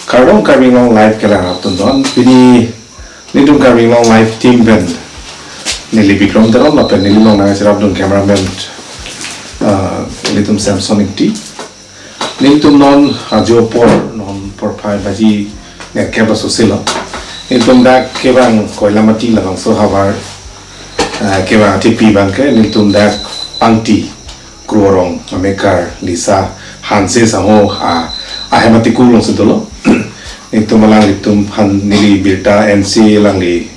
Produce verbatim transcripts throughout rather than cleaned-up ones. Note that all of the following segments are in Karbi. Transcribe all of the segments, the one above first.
Kardom Karbi Anglong Live kelang atum don, pini nelitum Karbi Anglong Live team pen neli Bikram Teron lapen neli along nangcherapdun cameraman, ah, nelitum Samson Ingti. Nelitum non ajo apor non porphai baji nerkep asosilo. Nelitum dak kevang Koilamati labangso havar, ah, kevang athepi abangke nelitum dak Pangti Kro arong amekar Lisa Hanse sangho a, ahem atiku alongsi dolo. Nelitum alanglitum aphan neli birta ensi alangli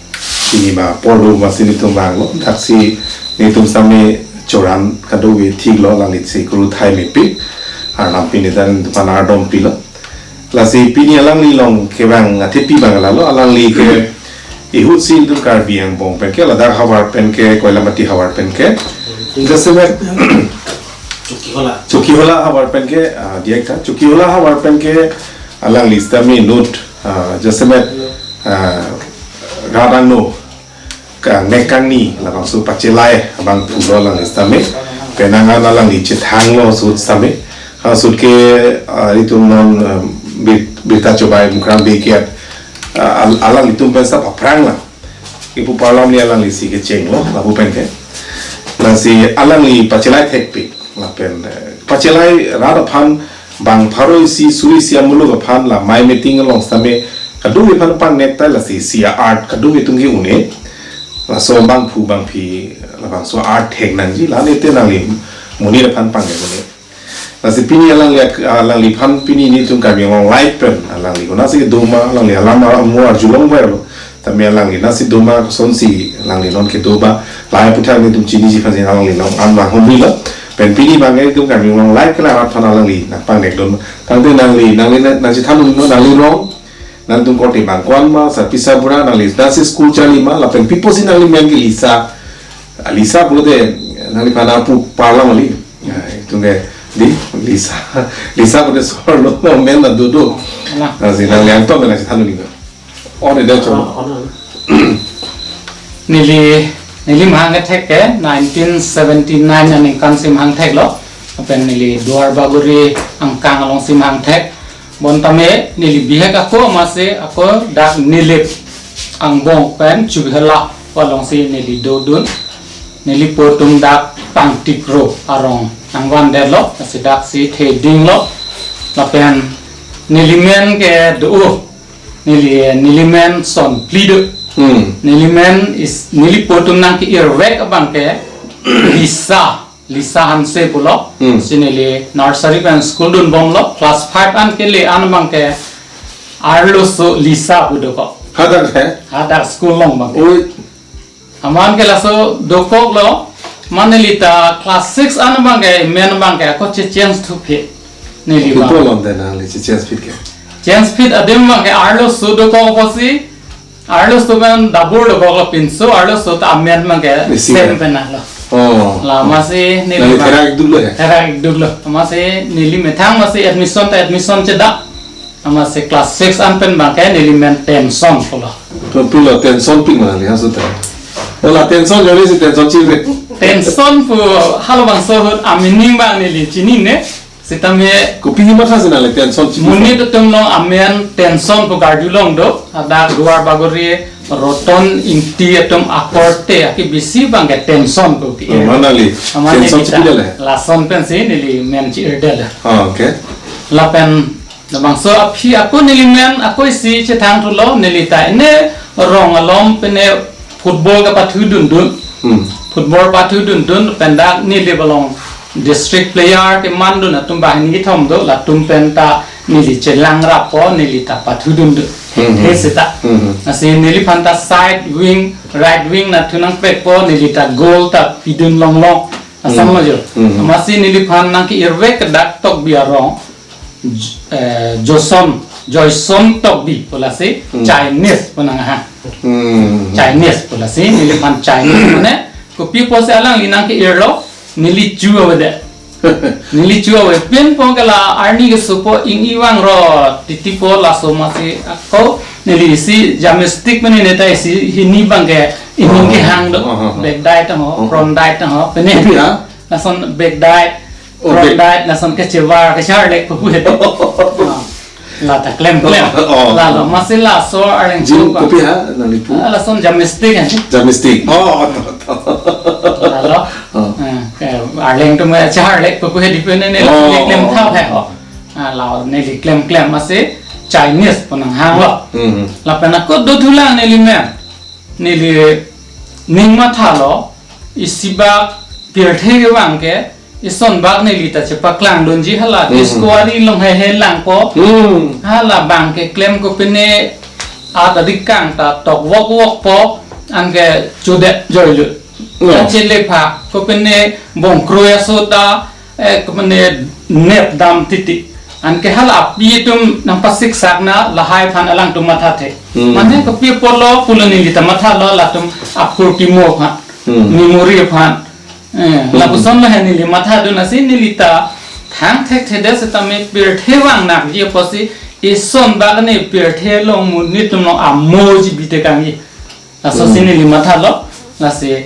pini ma apor do masi nelitum vanglo. Daksi nelitum same choran kadokave thiklo, alanglisi kru thai mepik. Arnam pini ta nelitum aphan ardom pilo. Lasi pini alangli along kevang athepi abang lalo, alangli ke ihutsi nelitum Karbi angbong penke, ladak havar penke, Koilamati havar penke. Jasemet Chokihola. Chokihola havar penke, ah, diak tha. Chokihola havar penke alangli sitame inut, ah, jasemet, ah, rat angno kangnek kangni labangso pachelai abang pulo alangli sitame. Penang an alangli chethanglo ahut sitame. Ahut ke, ah, itum non, ah, bir-, birta chobai Mukrang Bey ke, ah, al-, alanglitum pen sap aphrang la ipu parlam ni alanglisi kechenglo, lapu penke. Lasi alangli pachelai thekpik, lapen, eh, pachelai rat aphan bang pharo isi suri isi amuluk aphan la mai meeting along sitame kadokave aphan pangnek ta lasi isi a-art kadokave atum ke-un-e. Laso bangphu bangphi labangso art thek nangji, la nete nangli monit aphan pangnek un-e. Lasi pini alangli, alangliphan pini nelitum Karbi Anglong Live pen alangli konatsi doma, alangli alam amu arjulong verlo. Tame alangli natsi doma, kosonsi alangli non kedo ba, lahai aputhak nelitum chiniji aphansi alangli along an vang humrilo. Pen pini abang nelitum Karbi Anglong Live kelang arat aphan alangli nangpangnekdun. Tangte nangli, nangli na-, nangchethan un-e non, nangli rong, nangtum korte abang ko-an ma, sarpi sarbura, nangli natsi school charli ma, lapen pi apotsi nangli men ke Lisa. Ah, Lisa pulote nangliphan apu parlam kali. Ah, itum ke di Lisa. Lisa pulote sorlo men na dodo. Ala. Ah, si nangli angton nangchethan un-e. On ida chong. Ah, on, on. Neli, neli mahang kethek ke nineteen seventy-nine aningkan si mahang theklo. Lapen neli Duar Bagori angkang alongsi mahang thek. Bonta me neli bihek ako amatsi ako dak Nilip angbong pen Chokihola alongsi neli dodun. Nelipo atum dak Pangti Kro arong nangvandetlo, lasi daksi thedinglo. Lapen neli men ke do, neli, neli men son phli do. Hmm. Neli men is, nelipo atum nangke-irvek abang ke Lisa. Lisa Hanse pulo. Hmm. Si neli nursery pen school dunbomlo, class five an kele an abang ke arloso Lisa pu dokok. Hadak he? Hadak school along abang ke. Oi. Amat ke laso dokoklo, mane neli ta class six an abang ke, men abang ke, ako che-change thup he. Neli abang. Kipu along te nangli che-change phit ke? Change phit adim abang ke arloso dokok apotsi, arloso pen double dokoklo pinso, arloso ta amen abang ke Isi same kan? Pen lo. Oh. La amatsi neli nangli abang therak duklo he? Therak duklo. Amatsi neli methang amatsi admission ta admission chedak. Amatsi class six an pen abang ke neli men tension pulo. Pu-, pulo tension pik ma nangli hasu ta. Ola tension jori si tension chiri. Tension pu halabangso ahut a-meaning abang neli chinine. Sitame kopi hi matha si nangli tension chiri. Monit atum along amen tension pu karjulong do. Hadak Duar Bagori Roton Ingti atum akorte akebisi abang ke tension pu ke. Oh, ma nangli amat tension neli ta chiri dale? Lason pensi neli men chi-ir dale. Ah, okay. Lapen labangso aphi ako neli men ako isi chethang thulo, neli ta ene rong along pen football kapathu dundun. Hmm. Football pathu dundun pen dak neli along district player kemandun atum banghini kethom do, latum pen ta neli chelang rappo, neli ta pathu dundun. Hmm, hmm. He seta. Hmm, hmm. Lasi neliphan ta side wing, right wing nathu nangpekpo, neli ta goal ta pidun longlong. Asam Hmm. majo. Hmm, hmm. Amatsi neliphan nangke-irvek ke dak Tokbi arong. J-, eh, Joson, Joyson Tokbi pu lasi Hmm. Chinese pu nang ha. Hmm. Chinese pu lasi, neliphan Chinese mane, kopi apotsi alangli nangke-irlo, neli chu avedet. Neli chu ave pinpon ke la arni kesopo ing-i vangro titipo laso amatsi ako neli isi gymnastic mane neta isi hini abang ke ining Oh. kehang do. Oh, oh, oh. Back dive ho, Oh, oh. front dive ho, pene. Kopi ha? Lason back dive, Oh, front back. dive, lason kechevar, kechar lek pu pu he. Ah. La ta klem klem. Oh, oh. Lalo, masi laso arleng Jin tu ko. Kopi ha, nangli pu? Ah, lason Jamestik, eh. Jamestik. Oh, to, to. Lalo. Oh. Eh, eh, arleng tu mo cha arleng pu pu he di pu ne ne Oh, klem oh, thap oh. he ho. Ah, la neli klem klem masi Chinese pu nanghanglo. Hmm. Lapen ako dothulang neli mem. Neli ning mathalo, isibak pirthe kevang ke, isonbak neli ta chepaklangdunji hala, Hmm. discovery along hehe langpo. Hmm. Hala bang ke klem kopine at adik kang ta tok wok wok po, anke chudet joilut. No. Kachelepha, kopine bongkroi aso ta, eh, kopine nep dam titi. Anke hala api atum nangpasiksakna lahai aphan alangtum mathathe. Hmm. Mane kopi apotlo pulo neli ta mathalo latum aphurkimo aphan. Hmm. Memory aphan. Eh, Hmm. lapuson lo he neli mathadun asi neli ta thang thekthedet setame pirthe vang nakji apotsi isonbak ne pirthe along monit atum along amoji bitekangji. Laso Hmm. si neli mathalo, lasi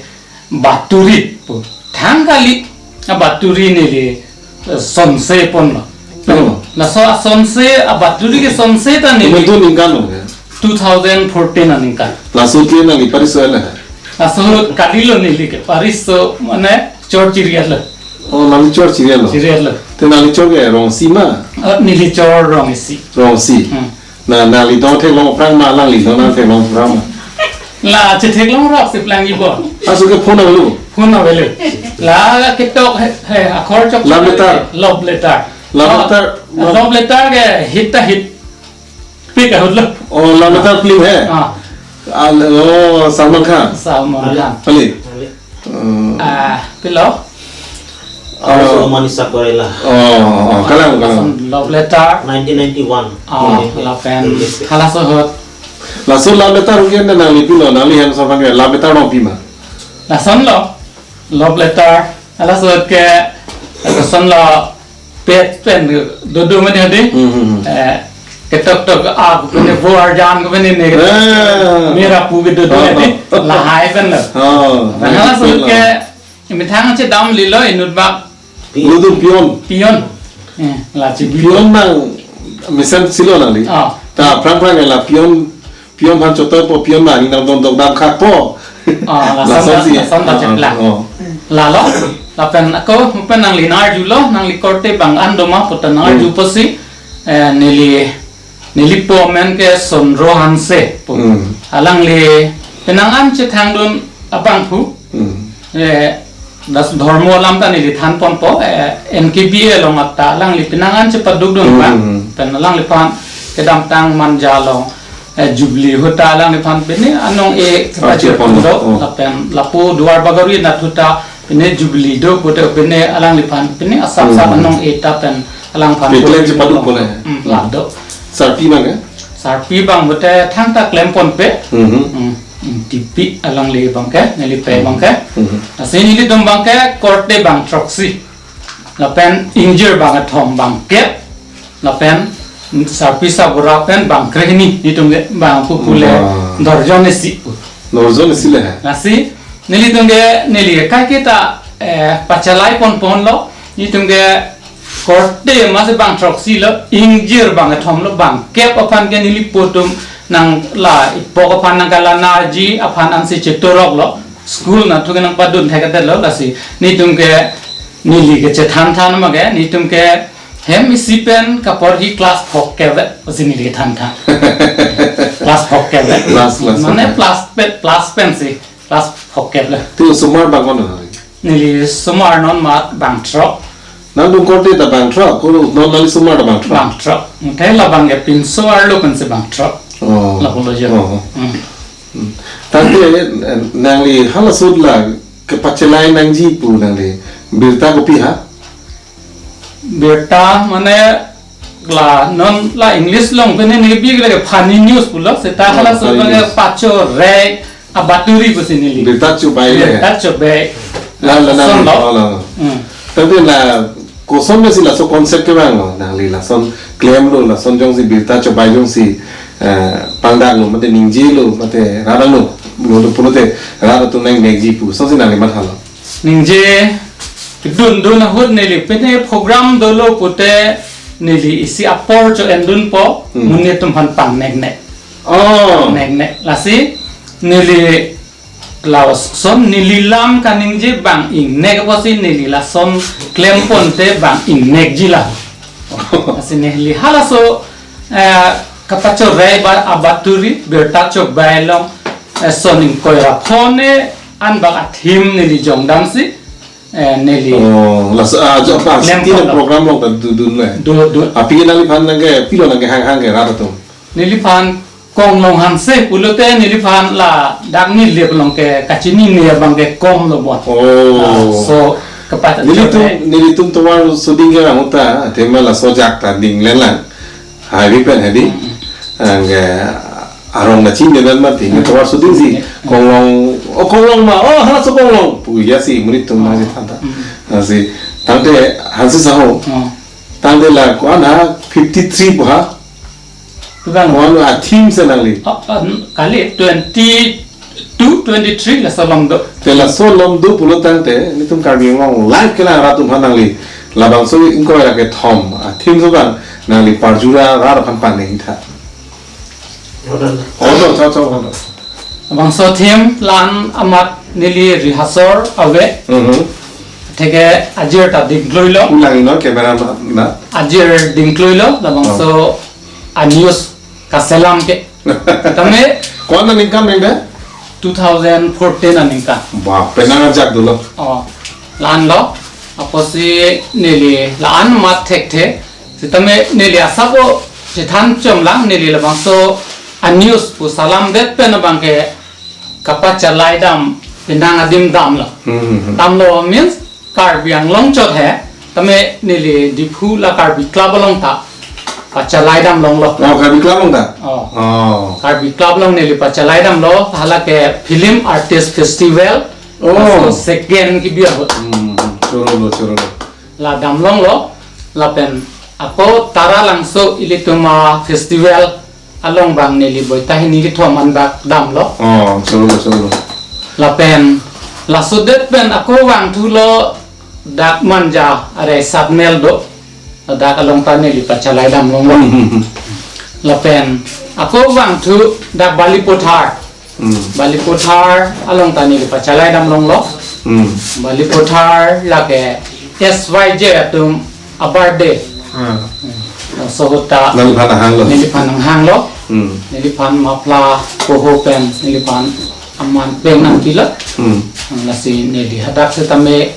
baturi pu. Thang kali, a baturi neli, eh, sonse ponlo. Hmm. Laso a sonse, a baturi ke sonse ta neli Komantu ningkan lo ya? two thousand fourteen aningkan. Laso ke nangli pariso ya na? Laso kalilo neli ke pariso mane chor chiriatlo. Oh, nangli chor chiriatlo? Chiriatlo. Te nangli chor ke Rongsi ma? Oh, neli chor Rongsi. Rongsi. Hmm. Na, nangli dong theklong aphrang ma, nangli dong nang theklong aphrang ma? La, chetheklong rok si plangji bo. Aso ke phone avelo? Phone avelo. La, ketok he, he, akhor chok Love letter. Love letter. Love Oh, letter, love love letter ke hit ta hit. Pik ahut lo. Oh, love letter film he? Ah. Ah, oh, Salman Khan. Salman Khan. Ali. Ali. Hmm. Ah, pilo? Aris Oh. Roman Isa Korela. Oh, oh, kalang, kalang. Love letter. Nineteen ninety-one. Oh, Hmm. lapen. Yes, yes. Halaso ahut. Laso love letter ke nangli pilo, nangli hem sa pangke love letter nangpi ma? Lason lo. Love letter. Halaso ahut ke. Lason lo. Pet pen dodo mane hadi. Hmm, hmm, hmm. Eh, ketok tok a ko ne bo arjan ko ne ne. Eh. Mera pu ke dodo hadi. Oh. Lahai pen lo. Oh. Nah, halaso ahut ke Methang chedam lilo inut bak Ludun pion. Pion. Eh, la chibi. Pion nang mesen silo nangli. Ah. Ta aphrang aphrang la pion, pion aphan chotoi po, pion nang nang don dok dam khak po. Ah, la Lason son si. la son ta Ah, cheplang. Oh. Lalo, lapen ako, pen nangli nang-arjulo, nangli korte bang an doma puta nang-arju Hmm. posi, eh, neli Neli po amen ke Sondro Hanse pu. Hmm. Alangli penang an chethangdun abangphu. Hmm. Eh, das dhormo alam ta neli than ponpo, eh, N K B A along atta alangli penang an chepadukdun Hmm, bang. hmm. Pen alangliphan kedamtang Manja along, eh, Jubilee ahut ta alangliphan pine anong-e Ah, chepaduk chepon. do, Oh. lapen lapu Duar Bagori anatthu ta pine Jubilee do pute pine alangliphan pine asap sap Hmm. anong-e ta pen alangphan Pi klem pon chepaduk pon. pon, eh? Hmm, Hmm. lado. Sarpi bang, eh? Sarpi bang pute thangta klem ponpe. Hmm. Hmm. Hmm, tipi alangli bang ke, neli pe Hmm. bang ke. Hmm. Lasi nelitum bang ke korte bang throksi. Lapen ingjir bang kethom bang kep. Lapen sarpi sabura pen bang krehini, nelitum ke bang pu pule Wah. dorjon isi pu. Dorjon isi le hai. Lasi nelitum ke neli ke kai ke ta, eh, pachelai pon ponlo, nelitum ke korte masi bang throksi lo, ingjir bang kethom lo, bang kep aphan ke neli po atum nang la ipok aphan nang kalanaji aphan ansi chetorok lo, school anatthu ke nangpadun thekthedet lo, lasi nelitum ke neli ke chethan than ma ke, nelitum ke hem isi pen kaporhi class phok kep vet, pusi neli than than. Class phok kep vet. Class, class, Mane phok kep. class pe-, class pensi, class phok kep le. Tu osomar bang ko na? Neli osomar non mat bang throk. Nangtum korte ta bang throk, ko non nangli osomar ta bang throk? Bang throk. Mungkin la bang ya pinso arlo pensi bang throk. Oh. La pulo jo. Oh. Hmm. Hmm. Tangte, eh, nangli halaso ahut la kepachelai nangji pu nangli birta kopi ha? Birta mane la non la English along pine neli bik lagi funny news pulo, seta Oh, halaso ahut funny bang news. pacho re abaturi pusi neli. Birta chubai le. Birta chubai. La, la, la, Son lo. la, la, la. Hmm. Tapi la koson si laso concept kevang lo, nangli lason klemlo, lason jongsi birta chubai jongsi, eh, pangdaklo, mate ningjelo, mate radanglo, lo pulote rat atum nang nekji pu, kosonsi nangli mathalo? Ningje kedun dun ahut neli pine program dolo pute neli isi apor cho-endunpo, Hmm. monit atum aphan pangnek-nek. Oh. Pangnek-nek. Lasi neli lason neli lam kaningje bang ingnek apotsi neli lason klemponte bang ingnekji la. Lasi neli halaso, eh, kapachorei ba abaturi birta chobei along, eh, son ingkoi ra phone an bak athim neli jongdamsi, eh, neli Oh, laso, ah, jo, pas, Lem ti na polo. program along ta dodun le. Do, do. Api ke nangliphan nangke, pilo nangkehanghang ke rat atum. Neliphan Konglong Hanse pulote neliphan ladak nilip along ke kachinine abang ke komlo bon. Oh. Ah, so, kapat Nelitum, nelitum tovar soding ke rang uta, athema laso ajat ta ding lenlang. Highway pen hedi. Mm-mm. Ang, eh, arong na chinine dan mati, Mm. tovar soding si. Mm. Konglong, oh, Konglong ma, oh, halaso Konglong. Pu ya si, monit atum Oh. nangsi thanta. Mm. Nangsi, tangte Hanse Saho. Oh. Tangte la ko-an ha fifty three pu ha. Pu bang. Ko-an ha theme si nangli. Oh, oh, kali twenty-two, twenty-three laso along do. Te laso along do pulo tangte, nelitum Karbi Anglong live kelang rat atum aphan nangli. Labangso ingkoi ra kethom. A theme so bang nangli parjura rat aphan pangning tha. Hold on. Hold on, hold on, hold on. Labangso theme la-an amat neli rehearsal ave. Mhm. Atheke ajir ta dingkloilo. Ulang ino camera ma, na. Ajir dingkloilo, labangso Oh. a-news kaselam ke. Tame Ko-an aningkan neng de? two thousand fourteen aningkan. Wah, penang ajak dolo. Oh, la-anlo. Apotsi neli la-an amat thekthe. Sitame neli asap o chethan chomlang neli labangso a-news pu salam det pen abang ke kapachalaidam penang adim damlo. Hmm, hmm, hmm. Damlo means Karbi Anglong chot he, tame neli Diphu la Karbi Club along ta pachalaidam longlo. Oh, Karbi Club along ta? Oh. Oh. Karbi Club along neli pachalaidamlo, hala ke Film Artist Festival. Oh. Laso second kebi ahut. Hmm, chorolo, chorolo. La dam longlo, lapen ako Taralangso ilitum a-festival along bang neli boita hini kethom anbak damlo. Oh, chorolo, chorolo. Lapen laso det pen ako vangthulo dak Manja are Satmel do. Dak along ta neli pachalaidam longlo. Hmm, hmm, hmm. Lapen ako vangthu dak Balipathar. Hmm. Balipathar along ta neli pachalaidam longlo. Hmm. Balipathar lake S Y J atum a-birthday. Ah. Hmm. Laso ahut ta Nangliphan nanghanglo. Neliphan nanghanglo. Hmm. Neliphan muffler poho pen neliphan aman pen nangpilo. Hmm. Lasi neli hadak setame,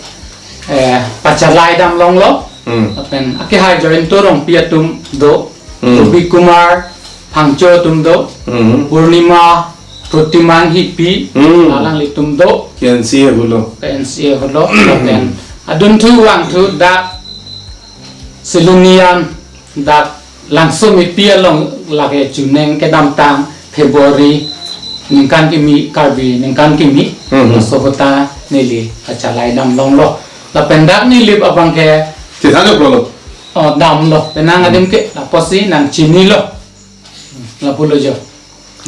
eh, pachalaidam longlo. Hmm. Lapen akehai Jayanta Rongpi atum do. Hmm. Ruby Kumar Phangcho atum do. Hmm. Purnima Protima Enghipi, Hmm. alanglitum do. K N C A hulo. K N C A hulo. Lapen adunthu vangthu dak Silonijan dak Langsomepi along lake chuneng kedamtang February ningkan kimi, Karbi ningkan kimi. Hmm, hmm. Laso ahut ta neli pachalaidam longlo. Lapen dak Nilip abang ke Chethan lo. Oh, damlo. Penang adim ke, lapusi nangchinilo. Lapulo jo.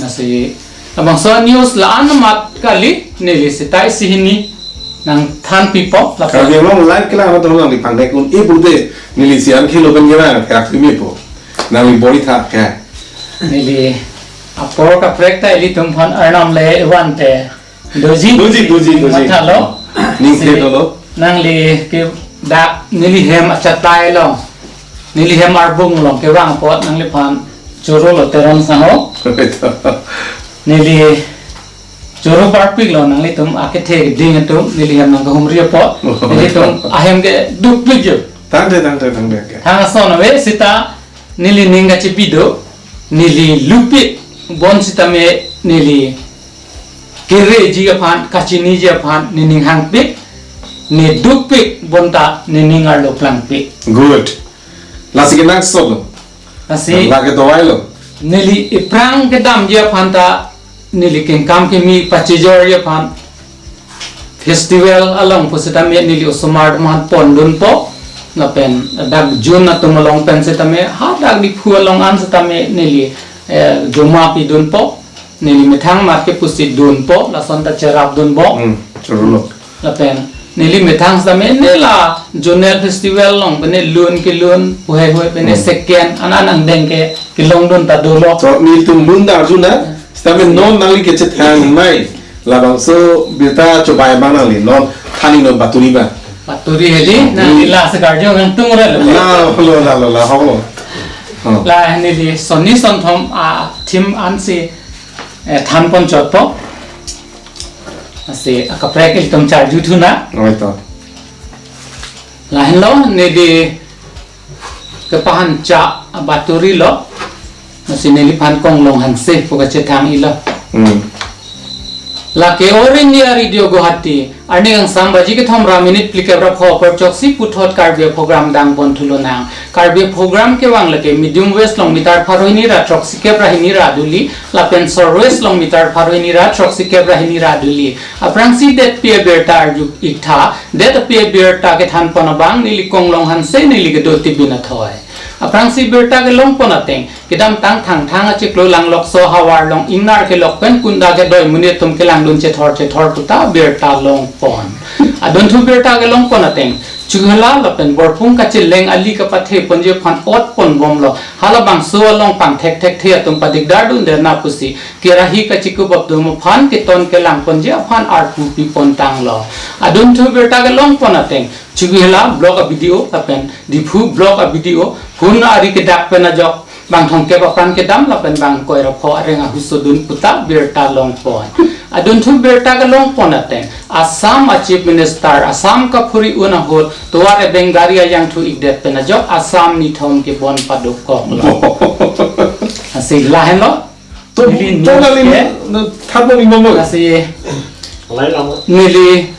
Lasi labangso a-news la-an amat kali, neli seta isi hini nangthanpipo, lapen Karbi Anglong live kelang atum nangli pangnek un-e pulote, neli si an khelo pen kelang, kerak tumi po. Nangli boi tha ke. Neli apor kaprek ta ilitum aphan arnam le vante. Doji, doji, doji, doji. Mathalo. Ning si the dolo. Nangli ke dak neli hem achatai along, neli hem arbung along kevang apot nangliphan chorolo Teron Saho. Neli choro parpiklo nanglitum akethe ding atum, neli hem nangkahumri apot. Nelitum ahem ke dukpik jo. Tangte, tangte, tangte ke. Thang ason ave seta neli ning kachepi do, neli lupik bon sitame neli kereji aphan, kachiniji aphan, nening hangpik, ne dukpik bonta nening arlo plangpik. Good. Lasi kenangsot lo. Lasi lake dovai lo. Neli iphrang kedamji aphan ta, neli kengkam kemi pachejorji aphan, festival along pusitame neli osomar atum aphan pondunpo, lapen dak June atum along pen sitame, hadak Diphu along an sitame neli, eh, joma pidunpo, neli methang amat ke pusi dunpo, lason ta cherapdunpo. Hmm, chorolo. Lapen Neli methang sitame ne la zonal festival along pene lun kelun, huhai huhai pene Hmm. second, anan angdeng ke kelongdun ta dolo. So, nelitum lun ta arjuna, sitame non nangli kechethang mai. Labangso birta chobai abang nangli, non than-iknon baturi abang. Baturi hedi, Hmm. nangli la sekarjo nangtung re lo. La, lo, la, lo, la, ho. Oh. La neli sonni sonthom a theme ansi, eh, thanpon chotpo. Lasi akaprek ilitum charju thunang. Oi to. Lahenlo neli kepahancha abaturi lo. Lasi neliphan Konglong Hanse pu kachethang-iklo. Hmm. Lake All India Radio Guwahati, arni kangsam baji kethom ra minute phlikep ra pho apor choksi puthot Karbi program dangpon thulonang. Karbi program kevang lake medium wave along meter pharo hini ra throksikep ra hini ra duli, lapen short wave along meter pharo hini ra throksikep ra hini ra duli. Aphrangsi detpi abirta arju-iktha, detpi abirta kethanpon abang neli Konglong Hanse, neli kedo Tibin Athoi. Aphrangsi birta kelongpon ateng, kedamtang Thangthang achiklo Langlokso havar along ingnar kelok pen kunda kedoi monit atum kelangdun chethor chethor puta birta longpon. Adunthu birta kelongpon ateng, Chokihola lapen Borpung kacheleng ali kapathe ponji aphan otpon bomlo. Halabangso along pangthek thekthe atum padikdar dunde na pusi kerahi kachikupdun aphan keton kelang ponji aphan arpu pipon tanglo. Adunthu birta kelongpon ateng, Chokihola block a-B D O lapen Diphu block a-B D O, hun ari kedak pen ajok bang thomkep apran kedam lapen bang ingkoi ra pho areng ahu sodun puta birta longpon. Adunthu birta kelongpon ateng, Assam a Chief Minister, Assam kaphuri un ahut tovar ebeng gari ajangthu-ikdet pen ajok Assam nithom kebon padokoklo. Lasi lahenlo. To, Neli to news nangli ke. Na, thanpon-iknon mo. Lasi Lai lama. Neli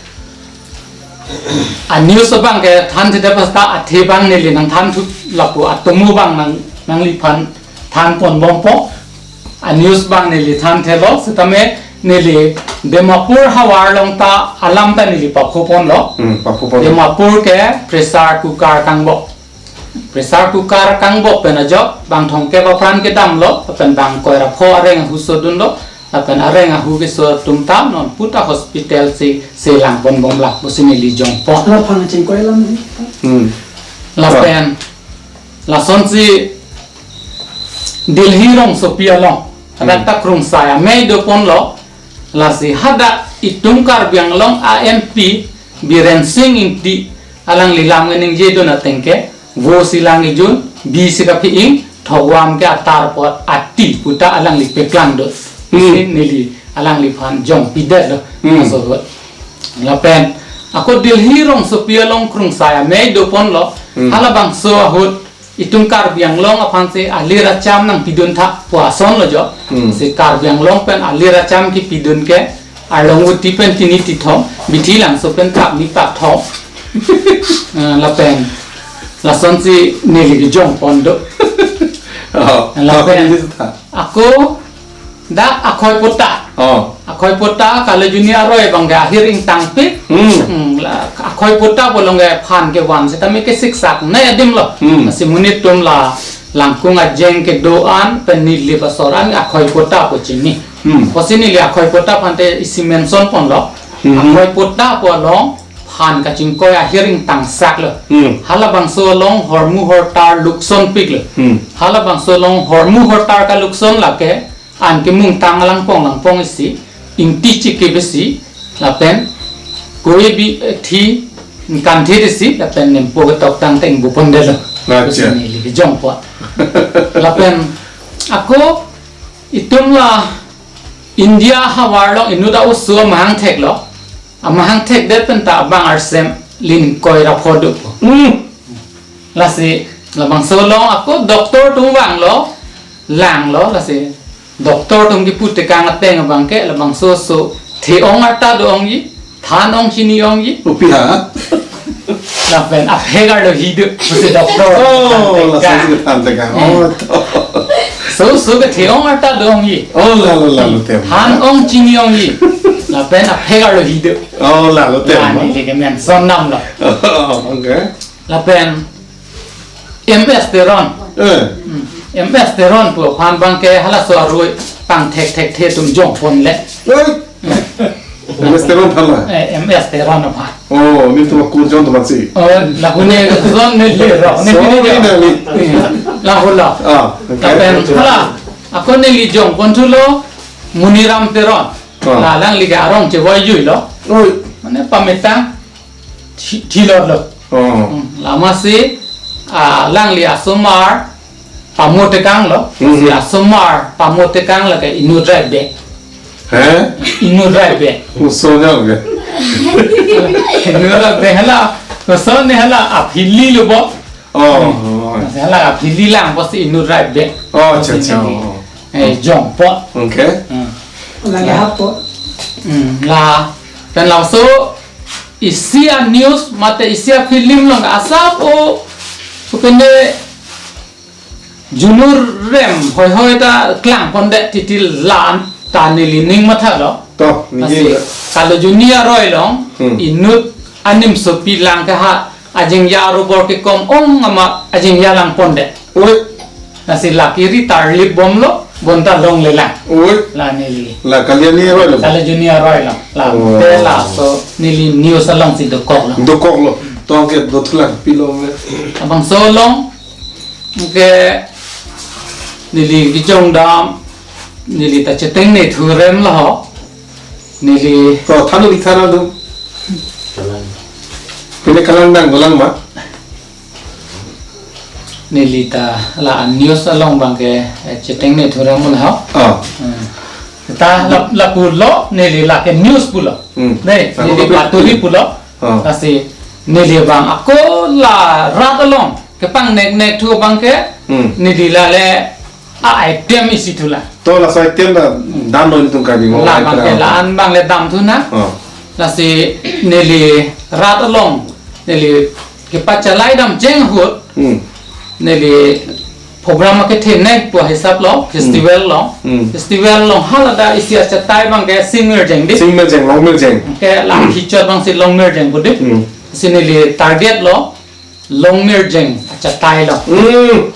a-news abang kethanthedet, pasta athe abang neli nangthanthu lapu atomo abang nang, nangliphan thanpon bompo. A-news abang neli thanthelo, sitame neli Dimapur havar along ta alam ta neli paphoponlo. Hmm, paphoponlo. Dimapur ke pressure cooker kangbo. Pressure cooker kangbo pen ajok bang thomkep apran kedamlo, lapen bang ingkoi ra pho areng ahu sodunlo, lapen areng ahu keso atum ta non puta hospital si selangpon bomlang pusi neli jongpon. Laphang chingkoi alam ni. Hmm. Lapen lasonsi Delhi rongsopi along, hmm, hadak ta krungsai amei doponlo, lasi hadak itum Karbi Anglong a-M P Biren Singh Ingti alangli lam keningjedun ateng ke, vo si lang kejun, bi si kapi-ing, thokvam ke atar apot ati puta alangli peklangdun. Hmm. Pusi neli alangliphan jongpidetlo. Hmm. Laso ahut. Lapen ako Delhi rongsopi along krungsai amei doponlo. Hmm. Halabangso ahut itum Karbi Anglong aphansi alir acham nangpiduntha pu asonlo jo. Hmm. Si Karbi Anglong pen alir acham kipidun ke Arlong Voti pen tini tithom, Bithilangso pen thap ni pathom. Eh, lapen lasonsi neli kejongpon do. Oh, lapen lapen neli ta. Ako dak akhoi pota. Oh. Akhoi pota kale juni aroi abang ke ahir ingtangpik. Hmm. Hmm, la, akhoi pota pu along ke phan kevan sitame kesiksak ne adimlo. Hmm. Lasi monit atum la langkung ajeng kedo-an pen nilip asor an akhoi pota pu chini. Hmm. Pusi neli akhoi pota aphante isi mention ponlo. Hmm. Akhoi pota pu along phan kachingkoi ahir ingtangsaklo. Hmm. Halabangso along hormu hortar luksonpiklo. Hmm. Halabangso along hormu hortar kalukson lake an kemungtang langpong langpong isi, ingti chikip isi, lapen koi bi, eh, thi kanthe isi, lapen nempo ketoktang ta ingbupondetlo. Acha. Pusi neli kejongpon. Lapen ako itum la India havar along inut a-oso amahang theklo. Amahang thekdet pen ta abang arsem lin ingkoi ra pho do. Hmm. Lasi labangso along ako doctor atum vanglo, langlo, lasi doctor atum kipu tekang ateng abang ke labangso oso the-ong arta do-ongji, than-ong chini-ongji. Kopi ha? Lapen aphek arlo hi do, pusi doctor. Oh, atum laso tekang. Than tekang. Hmm. Oh, to. So, so ke the-ong arta do-ongji. Oh, lalo, lalo tem. Than-ong chini-ongji. Lapen aphek arlo hi do. Oh, lalo tem. La neli ke mention damlo. Oh, okay. Lapen M S Teron. Eh. Hmm. M S Teron pu aphan abang ke halaso arui pangthek thekthe atum jongponle. Eh. M S Teron aphan la? Eh, M S Teron aphan. Oh, nelitum akur John Tomansi. Oh, lapu ne John neli ro. Ne Sorry, pini neli. Lapu la. Ah, okay. Lapen hala, ako neli jongpon thulo Muniram Teron. Ah. La alangli ke arong chevoi juilo. Oi. Mane pametang thi-, thilotlo. Oh. Hmm, la amatsi, ah, alangli asomar pamo tekanglo. Mhm. Si asomar pamo tekang lake inut rai bek. He? Inut rai bek. Muso nya ke? Inut rai bek hala, muso ne hala aphili lo bo. Oh, Hmm. oh. Hala aphili lang pusi inut rai bek. Oh, acha, Pusi acha, neli, oh. eh, jongpon. Okay. Hmm. Lagi hapo. Hmm, la, pen laso isi a-news mate isi a-film along asap o, supende junur rem hoi hoi ta klangpondet titi la-an ta neli ning mathalo. To, neli Asi, na- kalo juni aroi along, Hmm. inut animsopi lang ke ha, ajingja arubor kekom ong amat ajingja langpondet. Oi. Lasi lake ri tarlip bomlo, bonta longlelang. Oi. La neli. La kalian ni aroi lo. Kalo juni aroi along. La Oh. te laso neli news alongsi dokoklo. Dokoklo. To anke dothulang pilo me. Labangso along ke neli kejong dam, neli ta chetengne thurem lo ho. Neli To thanu di thanu dum. Pine kalang dang dolang ma. Neli ta la news along abangke, eh, chetengne thurem lo ho. Ah. Hmm. Ta la, lapulo, neli lake news pulo. Hmm. Ne, Aku neli tapi paturi pulo. Ah. Lasi neli abang ako la rat along kepangnek nek thu abangke, Hmm. neli lale a-item isi thulang. To laso item ta damlo nelitum Karbi Anglong La ai abangke pura. la-an abang le dam thunang. Oh. Lasi neli rat along, neli kepachalai dam jeng ahut, Hmm. neli program akethenei pu ahisap lo, Hmm. festival lo. Hmm. Festival along hala ta isi achatai abangke Singmirjeng di. Singmirjeng, Longmirjeng. Ke la hichot abangsi Longmirjeng pu di. Hmm. Si neli target lo, Longmirjeng achatai lo. Hmm.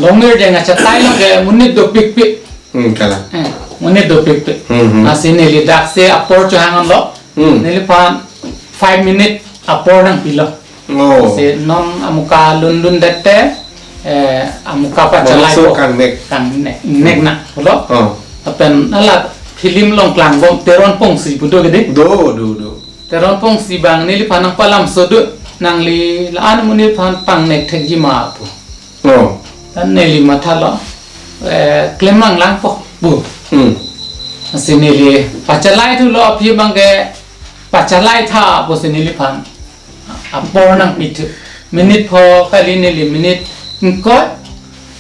Longmirjeng achatai lo ke monit dopikpik. Hmm, kalang. Eh, monit dopikpik. Hmm, hmm. Lasi neli daksi apor chohanglo. Hmm. Neliphan five minute apor nangpilo. Oh. Si non amuka lun lun dete, eh, amuka pachalai Mangso ko. kangnek. Kangnek, nek na, pulo. Oh. Lapen hala film along klangbom Teron Pongsi pu do ke di. Do, do, do. Teron Pongsi abang neliphan nangpalam sodu nangli la-an amonit aphan pangnek thekji ma pu. Oh. Tan neli mathalo, eh, klem manglangpo pu. Hmm. Si neli pachalai thulo aphi abangke pachalai tha pusi neliphan apor nangpithu. Minute pho kali neli minute ingkoi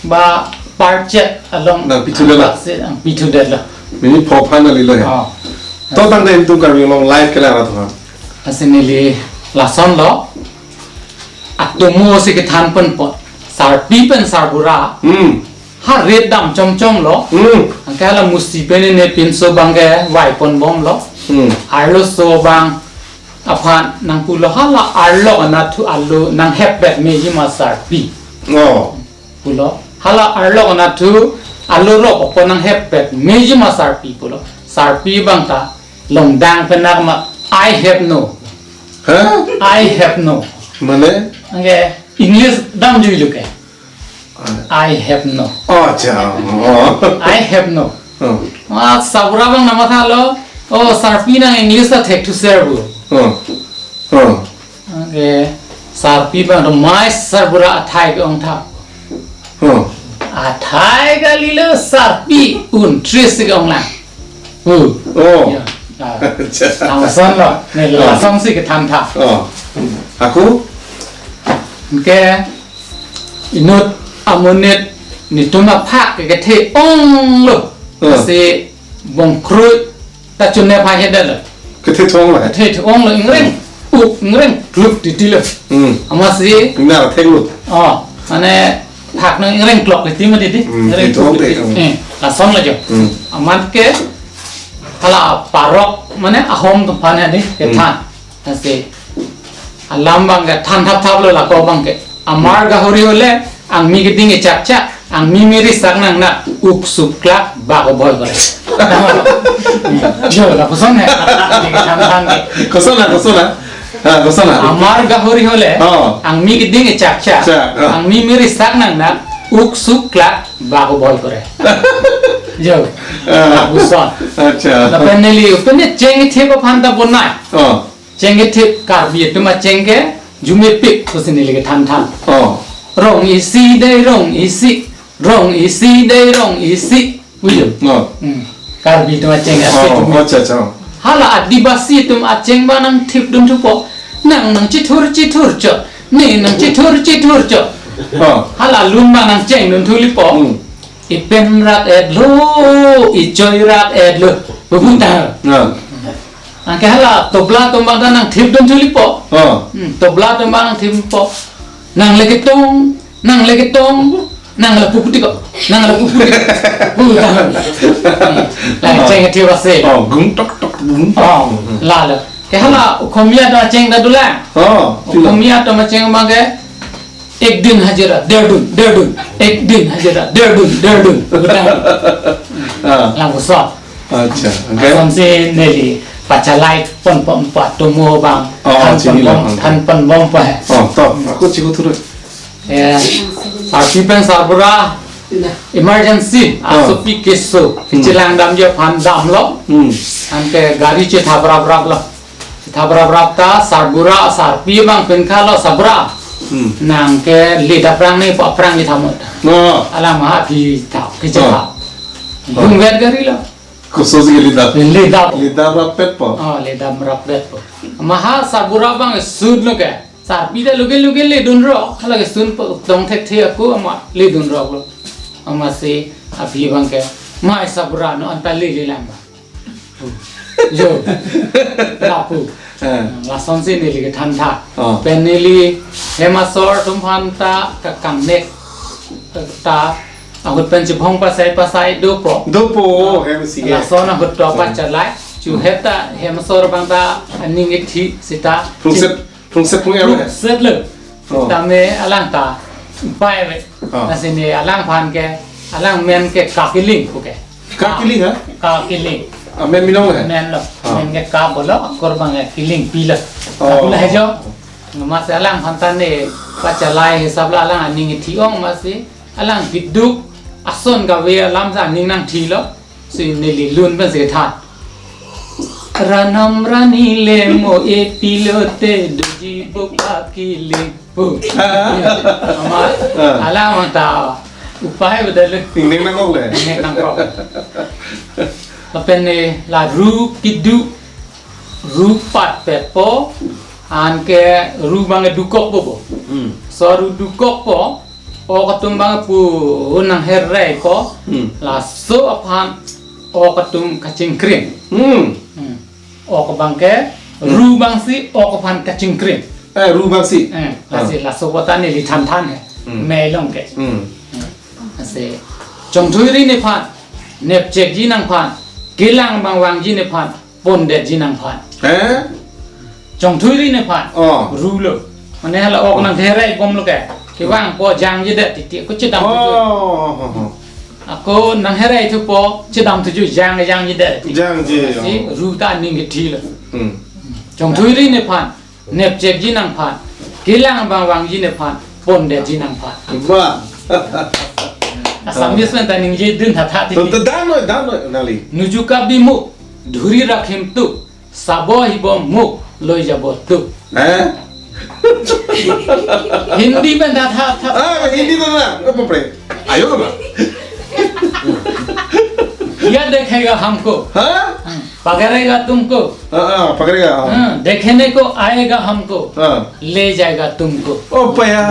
ba parchet along Nangpithu detlo. Antak si nangpithu detlo. Minute pho aphan kalilo he. Oh. To tangte nelitum Karbi Anglong live kelang ra thuhan. Lasi neli lason lo. Atomo si kethan ponpo. Sarpi pen sarbura. Hmm. Ha ret dam chomchom lo. Hmm. Anke hala musi pen ne pinso abangke vaiponbomlo. Hmm. Arloso abang aphan nangpulo hala arlok anatthu alo nanghepbet meji ma sarpi. Oh. Pulo. Hala arlok anatthu alo rok apot nanghepbet meji ma sarpi pulo. Sarpi abang ta longdang penak ma, "I have no." Hah? "I have no." Mane? Anke English damjuilo ke. "I have no." Oh, acha. Oh. "I have no." Oh. Ma sarbura abang nangmathalo, "Oh, sarpi nang English ta thekthu ser pu." Oh. Oh. Anke sarpi abang to, "Mai sarbura athai ke-ong tha." Oh. "Athai kalilo sarpi, un tris ke-onglang." Pu. Oh. Ya. Ah. Acha. Lason lo, ne Oh. lasonsi kethan tha. Oh. Ako? Anke inut amonit netum aphak ke kethe-onglo. Oh. Lasi bongkroi ta chunne pha hedetlo. Kethe-onglo. Kethe-onglo ingreng. Uk ingreng kluk titilo. Hmm. Amatsi. Ingnar theklo. Oh, mane phak nang ingreng klok titi ma titi. Hmm, Ingreng titong klok titi. titong. Eh, lason lo jo. Hmm. Amat ke hala parok mane ahom atum aphan ya di Hmm. kethan. Lasi alam abangke than thapthaplo lako abangke. "Amar gahori hole angmi keding echakchak, angmi miri sak nang na, uk suklak bak oboi gore." Jo, lapuson he. Di kethan than ke. Koson na, koson na. Ha, koson ari? Amar gahori hole, Oh. angmi keding echak chak. Chak, oh. Angmi miri sak nang na, uk suk klak, bak bol kore. Jo. Ah. Lapuson. Acha. Lapen neli, pen ne cheng ithip aphan ta bonai. Oh. Cheng ithip Karbi atum acheng ke, jumepik, pusi neli kethan than. Oh. Rong isi dei rong isi, rong isi dei rong isi. Uyo. Oh. Hmm. Karbi atum acheng Oh, asli atum. acha, acha. Hala Adivasi atum acheng ba nangthip dun thupo. Nang nangchithur chithur cho. Ne nangchithur chithur cho. Oh. Hala lun ba nangcheng dun thulipo. Hmm. Ipen rak etlo, ichoi rak etlo. Bubun ta. Ah. Anke hala tobla atum bang ta nangthip dun thulipo. Oh. Hmm, tobla atum bang nangthip po. Nang le ketong, nang le ketong, nang le puputi ko, nang le puputi ko. Puta. Lai cheng ithip ase. Oh, gung tok tok gung tok. Oh, lalo. Ke hala Okhomia atum acheng ta dolang. Oh, tilo. Okhomia atum acheng mage ek din hajira, der dun, der dun. Ek din hajira, der dun, der dun. Puta. Ah. Lapuson. Acha, okay. Asonsi neli pachalai pon pon pa tomo bang. Oh, than pon chini bom, lang. Than pon bom pa. Oh, to, ako chiko thuru. Eh, sarpi pen sarbura emergency, Oh. asopi keso, Hmm. chilang damji aphan damlo. Hmm. Anke gari chetha brap brap lo. Chetha brap brap ta sarbura, sarpi bang pen khalo sarbura. Hmm. Nang ke leda prang ne pa prang ni thamot. Oh. Alam ha phi ta, phi Oh. chetha. Oh. Lungvet gari lo. Kososi ke leda. Leda. Leda rapet po. Oh, leda rapet po. Maha sarbura bang sud lo ke. Sarpi ta luge luge ledun ro. Hala ke sun po tong thekthe ako ama ledun ro lo. Amatsi aphi bang ke. Mai sarbura non anta lele lang ba. Jo. Lapu. Eh. Lasonsi neli kethan tha. Oh. Pen neli hem asor atum aphan ta ka kangnek ta ahut pen chibong pasai pasai dopo. Dopo, Oh. hem si ke. Lason ahut to Oh. pachalai. Chu Hmm. het ta hem asor bang ta aning ithi sita. Phungset, phungset phung er. Phungset lo. Oh. Tame alang ta pai ve. Oh. Lasi ne alangphan ke, alang men ke Kakiling pu ke. Kakiling, ha? Kakiling. Ah, men binong le? Men lo. Ah. Men ke ka bolo, akur bang ke kiling pilo. Oh. Aku lah jo. Amatsi alangphan ta ne pachalai hisap la alang aning ithi ong amatsi alang keduk ason kave alam si aning nangthilo. Si neli lun pensi kethan. Ranam rani le mo-e pilote doji bok Kakiling. Oh. Ah. Ama, Ah. alang ta upai bedal le. Ingnek nangkok le. Ingnek nangkok. Lapen ne la ru keduk, ru patpetpo, anke ru bang dukokpo bo. Hmm. So ru dukokpo, ok atum bang pu nangherai ko, Hmm. laso aphan ok atum kachingkring. Hmm. Hmm. Ok bang ke, Hmm. ru bang si, ok aphan kachingkring. Eh, ru bang si. Eh, Ah. lasi laso pu ta neli than than he. Hmm. Mei long ke. Hmm. Hmm. Lasi, chongthui ri nephan, nepchekji nangphan, kelang bang vangji nephan, pondetji nangphan. Eh? Chongthui ri nephan. Oh. Ru lo. Mane hala ok Oh. nangherai bom lo ke. Kevangpo jangjedet titi. Ako chedam Oh, tuju. oh, oh, oh. Ako nangherai thupo chedam tuju jang jangjedet titi. Jangje, Si oh. ru ta ning kethi lo. Hmm. Chongthui ri nephan. Nepchekji nangphan. Kelang bang vangji nephan. Pondetji nangphan. Bah. Assamese pen ta ningje dun tha tha To, titi. to, dan noi, dan noi, nali. Nujuka bimuk. Dhuri rakhim tu. Sabo hibo muk loi jabo tu. Eh? Hindi pen tha tha tha. Ah, Hindi to na. Apa pre? Ayo apa? क्या देखेगा हमको? Ha? पकड़ेगा तुमको? Ah, ah, पकड़ेगा. Ah. हाँ, देखने को आएगा हमको. Ah. ले जाएगा तुमको. Oh, paya.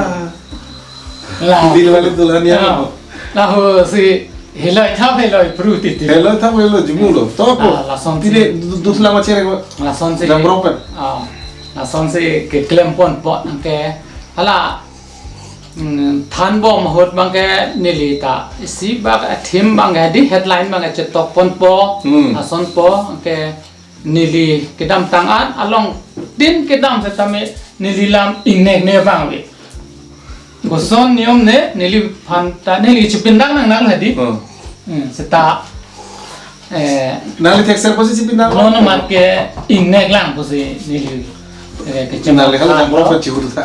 La. Dil wale dulhania Ah. lo. Laho si heloi thap heloi pru titi. Heloi thap heloi jumu lo. To po. Ah, lason Tine si. du-, dusla ma chere ko. Lason si. Jam bropen. Ah, lason si keklem ponpo anke. Hala, mm, than bom ahut bang ke neli ta. Isi bak a theme bang ke di headline bang ke chetok ponpo. Hmm. Lasonpo anke. Neli kedamtang an along tin kedam setame neli lam ingnek ne vangve. Koson niom ne neliphan ta neli chipindak nang nang hadi. Oh. Hmm, seta, eh, Nangli thekser pusi chipindak? Nono mat ke ingnek lang pusi neli. Eh, kecheng Nangli hal aphan jangkro lo. Pachihur tha.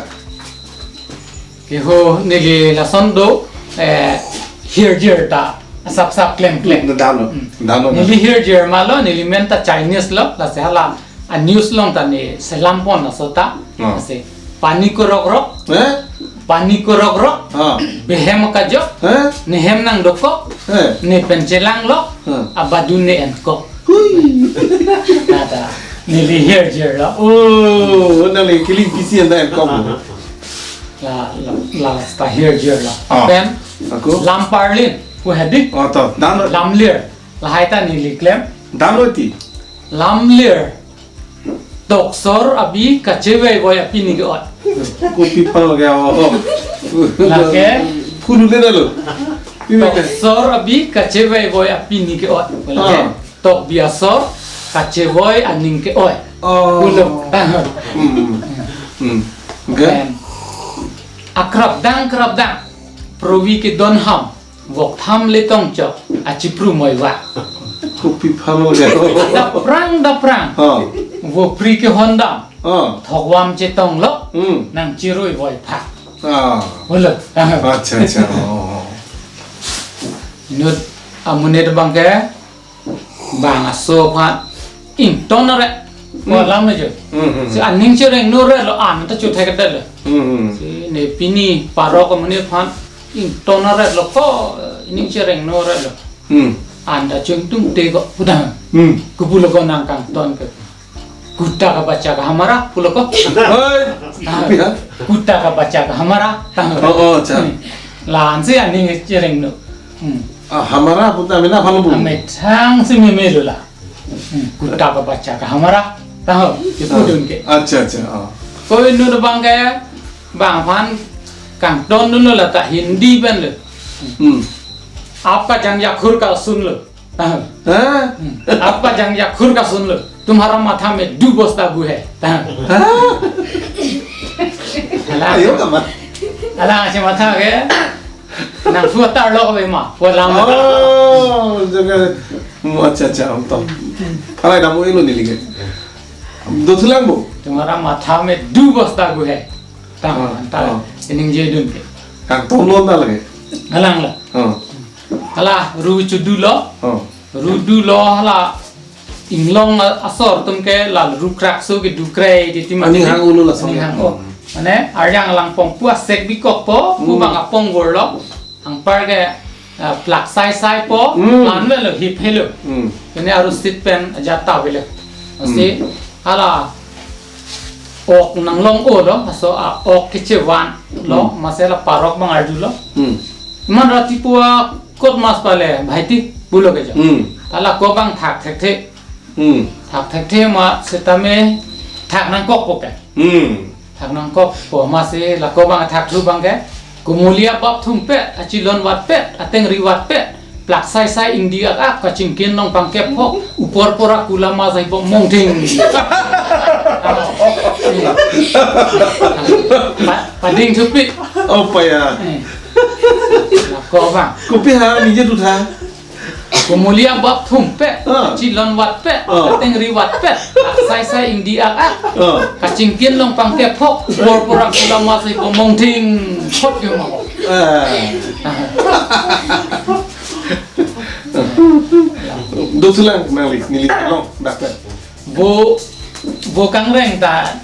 Keho neli lason do, eh, hirjir ta asap sap klem klem. Dam lo. Hmm. Dam lo. Neli hirjir ma lo, neli men ta Chinese lo, lasi hala a news along ta ne selam pon laso ta. Oh. Lasi pani korok rok. Eh? Pani korok rok. Ah. Behem kajok. Eh? Ne hem nangdokok. Eh? Ne pen chelang lo. Ah. Abadu ne enkok. Hui. Nata, neli hirjir lo. Oh, nangli kiling pisi anta enkok. La, la, la, sta hirjir lo. Ah. Pen, ako? Lamparlin, pu hedi. Oh, to, dan lo. Lamlir, lahai ta neli klem. Dan lo ti. Lamlir, toksor abi kachevoi voi apini ke-oi. Kopi aphan lo ke, oh. Lake. Phulu le lo. Ini ke. Toksor abi kachevoi voi apini ke-oi. Lake. Ah. Tokbi asor, kachevoi aning ke-oi. Oh. Pulo. Hmm. Hmm. Okay. Then, akrapdang, krapdang. Provi kedon ham. Vok tham le tongchok. Achipru moi va. Kopi aphan lo ke. Daprang, daprang. Ha. Vopri kehondam. Ha. Thokvam chetong lo. Hmm. Nangchirui voi pha. Ah. Pulo. Acha, acha. Oh. Inut amonit abang ke bang aso aphan ington ret. Hmm. Ko alam ajo. Hmm, hmm, hmm. Si aning chereng no ret lo, an ta chu thek det lo. Hmm, hmm. Si ne pini parok amonit aphan ington ret lo ko, eh, aning chereng no ret lo. Hmm. An ta chungtung te ko puda. Hmm. Kopulo ko nang kangton ke. Kuta ka bacha ka hamara, pulo ko. Hoi. Ah, kupi ha? Kuta ka bacha ka hamara. Oh, oh, acha. Hmm. La-an si aning chereng no. Hmm. Ah, hamara puta mena aphan lo bu. Amethang si meme lo la. Hmm. Kuta ka bacha ka hamara. Taho, ke pudun ke. Ah. Acha, acha. Ah. Ko inut abang ke, bang aphan kangton dun lo la ta Hindi pen lo. Hmm. Aapka jangjakhur ka sun lo. Taho. Ha? Hmm. Aapka jangjakhur ka sun lo. Tumhara matha mein du bosta gu hai. Taho. Ha? Hala. Ayo kama. Hala, si matha ke. Nang phu atar lo ko ma. Phu lam. Oh, jaga. Hmm, acha, acha, om tom. Hala, kamu ilo neli ke. Dothulang bu. Tumhara matha mein du bosta gu hai. Taho, ah, anta. Ah. Aning je dun ke. Kangton lo anta lake. Halang la. Ah. Hala, ru chudu lo. Oh. Rudu lo hala inglong a-, asor atum ke la rukrak so ke dukrai di tim aning hang ulo lason. Aning hang, oh. Hmm. Mane, arjang langpong pu asek bikok po, pu, hmm, bang apong gor lo. Anpar ke, ah, plak sai sai po, hmm, lan velo, hip helo. Hmm. Kene arusit pen ajat ta velo. Masi, hmm, hala ok nanglong-o lo, laso a-ok kechevan lo, hmm, masi la parok bang arju lo. Hmm. Iman rati pu a kot mas pale, bhai ti, pulo ke jo. Hmm. Ta la ko bang thak thekthe. Hmm. Thak thekthe ma setame thak nangkokpo ke. Hmm. Thak nangkokpo masi la ko bang thak thu bang ke. Kumuli abap thumpet, achilon vatpet, atengri vatpet. Plak sai sai ingdi ak ak, kachingkin long pangkep hok, upor pora kula ma sai bom mongthing. Pa-, pading thupi. Oh, pa ya. Eh. La ko bang. Kopi ha, nije tu tha. Kumuli abap thumpet, ah, chilon vatpet, ah, atengri vatpet, plak sai sai ingdi ak ak. Ah. Kachingkin long pangkep hok, upor pora kula ma sai bom mongthing, hot yo ma. Ah. Dothulang nangli, neli long, dakta. Vo, vo kangreng ta,